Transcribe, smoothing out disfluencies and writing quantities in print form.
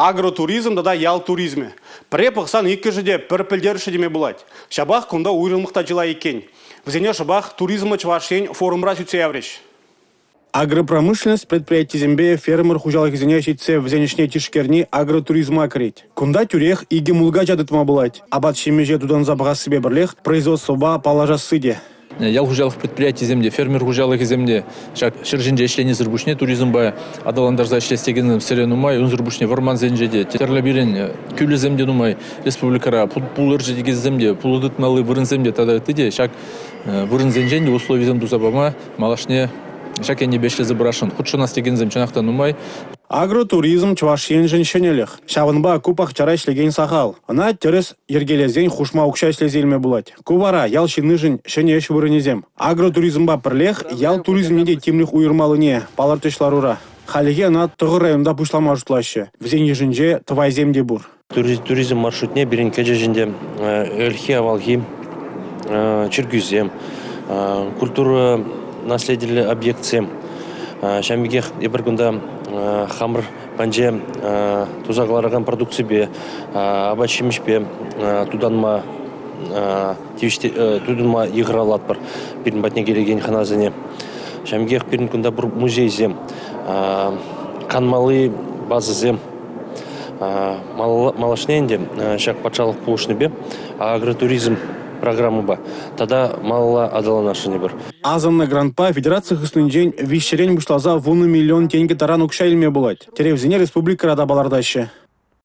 Агротуризм тата ял туризмӗ. Пӗрре пӑхсан иккӗшӗ те пӗр пӗлтерӗшлӗ теме пулать. Ҫапах кунта уйрӑмлӑх та чылай иккен. Вӗсене шӑпах «Туризма Чӑваш Ен» форумра сӳтсе яврӗҫ. Агропромышленность предприятисемпе фермер хуҫалӑхӗсене ҫитсе вӗсен ӗҫне тишкерни агротуризма кӗрет. Кунта тӳрех икӗ мулкача тытма пулать. Апат-ҫимӗҫе тутанса пӑхассипе пӗрлех производствӑпа паллашасси те. Ял хуҫалӑх предприятийӗсем те, фермер хуҫалӑхӗсем те ҫак ҫӗр ҫинче ӗҫленисӗр пуҫне туризмпа аталантарса ӗҫлес текенсем сӗре нумай. Унсӑр пуҫне вӑрмансенче те тӗрлӗ пирӗн кӳлӗсем те нумай республикӑра, пулӑ ӗрчетекенсем те, пулӑ тытмалли вырӑнсем те тата ытти те ҫак вырӑнсенчен те условисем туса пама малашне ҫак енӗпе ӗҫлесе пырасшӑн. Хутшӑнас текенсем чӑнах та нумай. Агротуризм Чӑваш Еншӗн ҫӗнӗлӗх. Ҫавӑнпа ку пахчара ӗҫлекен сахал. Ӑна тӗрӗс йӗркелесен хушма укҫа ӗҫлесе илме пулать. Ку вара ял ҫыннишӗн ҫӗнӗ ӗҫ вырӑнӗсем. Агротуризмпа пӗрлех ял туризмне те тимлӗх уйӑрмаллине палӑртрӗҫ ларура. Хальлӗхе ӑна 9 районта пуҫлама шутлаҫҫӗ. Вӗсен йышӗнче тӑвайсем те пур. Туризм маршрутне пирӗн кӗчӗҫ ӗнтӗ ӗлӗкхи авалхи чиркӳсем, культура наследиллӗ объектсем. Ҫавӑн пекех эпир кунта хамӑр патӗнче туса кӑларакан продукципе, апат-ҫимӗҫпе тутанма тытӑнма йыхӑравлатпӑр пирӗн патне килекен хӑнасене. Ҫавӑн пекех пирӗн кунта пур музейсем, канмалли базӑсем. Малашне ӗнтӗ ҫак патшалӑх пулӑшнипе агротуризм программӑпа тата малалла аталанасшӑн эпир. Асӑннӑ грантпа федераци хыснинчен 300-рен пуҫласа 10 миллион тенкӗ таран укҫа илме пулать. Тӗревсене республикӑра та палӑртаҫҫӗ.